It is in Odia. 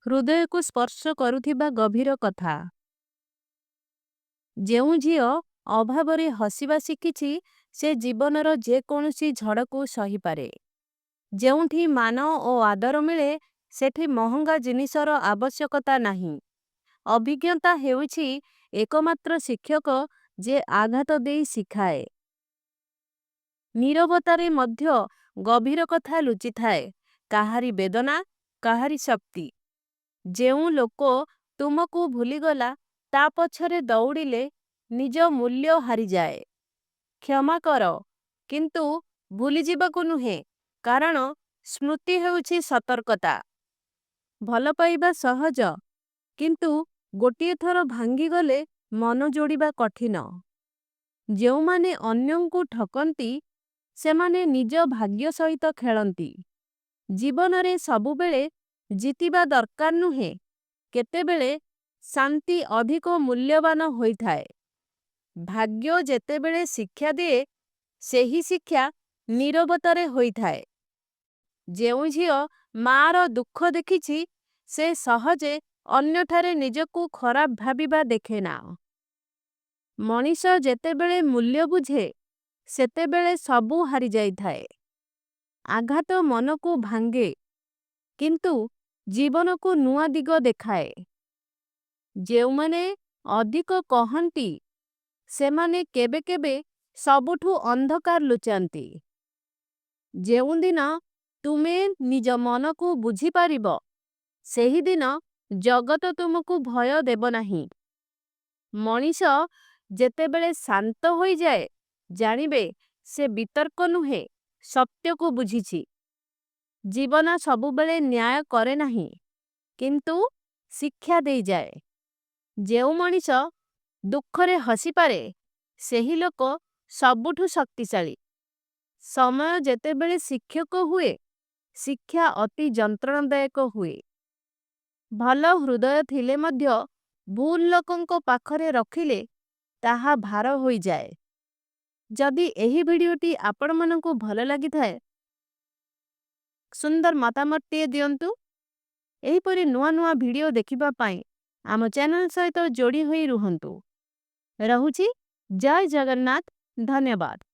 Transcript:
ହୃଦୟକୁ ସ୍ପର୍ଶ କରୁଥିବା ଗଭୀର କଥା। ଯେଉଁ ଝିଅ ଅଭାବରେ ହସିବା ଶିଖିଛି, ସେ ଜୀବନର ଯେକୌଣସି ଝଡ଼କୁ ସହିପାରେ। ଯେଉଁଠି ମାନ ଓ ଆଦର ମିଳେ, ସେଠି ମହଙ୍ଗା ଜିନିଷର ଆବଶ୍ୟକତା ନାହିଁ। ଅଭିଜ୍ଞତା ହେଉଛି ଏକମାତ୍ର ଶିକ୍ଷକ ଯେ ଆଘାତ ଦେଇ ଶିଖାଏ। ନୀରବତାରେ ମଧ୍ୟ ଗଭୀର କଥା ଲୁଚିଥାଏ କାହାରି ବେଦନା, କାହାରି ଶକ୍ତି। ଯେଉଁ ଲୋକ ତୁମକୁ ଭୁଲିଗଲା, ତା ପଛରେ ଦଉଡ଼ିଲେ ନିଜ ମୂଲ୍ୟ ହାରିଯାଏ। କ୍ଷମା କର, କିନ୍ତୁ ଭୁଲିଯିବାକୁ ନୁହେଁ, କାରଣ ସ୍ମୃତି ହେଉଛି ସତର୍କତା। ଭଲପାଇବା ସହଜ, କିନ୍ତୁ ଗୋଟିଏ ଥର ଭାଙ୍ଗିଗଲେ ମନ ଯୋଡ଼ିବା କଠିନ। ଯେଉଁମାନେ ଅନ୍ୟଙ୍କୁ ଠକନ୍ତି, ସେମାନେ ନିଜ ଭାଗ୍ୟ ସହିତ ଖେଳନ୍ତି। ଜୀବନରେ ସବୁବେଳେ ଜିତିବା ଦରକାର ନୁହେଁ, କେତେବେଳେ ଶାନ୍ତି ଅଧିକ ମୂଲ୍ୟବାନ ହୋଇଥାଏ। ଭାଗ୍ୟ ଯେତେବେଳେ ଶିକ୍ଷା ଦିଏ, ସେହି ଶିକ୍ଷା ନୀରବତାରେ ହୋଇଥାଏ। ଯେଉଁ ଝିଅ ମାଆର ଦୁଃଖ ଦେଖିଛି, ସେ ସହଜେ ଅନ୍ୟଠାରେ ନିଜକୁ ଖରାପ ଭାବିବା ଦେଖେନା। ମଣିଷ ଯେତେବେଳେ ମୂଲ୍ୟ ବୁଝେ, ସେତେବେଳେ ସବୁ ହାରିଯାଇଥାଏ। ଆଘାତ ମନକୁ ଭାଙ୍ଗେ, କିନ୍ତୁ ଜୀବନକୁ ନୂଆ ଦିଗ ଦେଖାଏ। ଯେଉଁମାନେ ଅଧିକ କହନ୍ତି, ସେମାନେ କେବେ କେବେ ସବୁଠୁ ଅନ୍ଧକାର ଲୁଚାନ୍ତି। ଯେଉଁଦିନ ତୁମେ ନିଜ ମନକୁ ବୁଝିପାରିବ, ସେହିଦିନ ଜଗତ ତୁମକୁ ଭୟ ଦେବ ନାହିଁ। ମଣିଷ ଯେତେବେଳେ ଶାନ୍ତ ହୋଇଯାଏ, ଜାଣିବେ ସେ ବିତର୍କ ନୁହେଁ, ସତ୍ୟକୁ ବୁଝିଛି। ଜୀବନ ସବୁବେଳେ ନ୍ୟାୟ କରେ ନାହିଁ, କିନ୍ତୁ ଶିକ୍ଷା ଦେଇଯାଏ। ଯେଉଁ ମଣିଷ ଦୁଃଖରେ ହସିପାରେ, ସେହି ଲୋକ ସବୁଠୁ ଶକ୍ତିଶାଳୀ। ସମୟ ଯେତେବେଳେ ଶିକ୍ଷକ ହୁଏ, ଶିକ୍ଷା ଅତି ଯନ୍ତ୍ରଣାଦାୟକ ହୁଏ। ଭଲ ହୃଦୟ ଥିଲେ ମଧ୍ୟ ଭୁଲ ଲୋକଙ୍କ ପାଖରେ ରଖିଲେ ତାହା ଭାର ହୋଇଯାଏ। ଯଦି ଏହି ଭିଡ଼ିଓଟି ଆପଣମାନଙ୍କୁ ଭଲ ଲାଗିଥାଏ, ସୁନ୍ଦର ମତାମତଟିଏ ଦିଅନ୍ତୁ। ଏହିପରି ନୂଆ ନୂଆ ଭିଡ଼ିଓ ଦେଖିବା ପାଇଁ ଆମ ଚ୍ୟାନେଲ ସହିତ ଯୋଡ଼ି ହୋଇ ରୁହନ୍ତୁ। ରହୁଛି, ଜୟ ଜଗନ୍ନାଥ, ଧନ୍ୟବାଦ।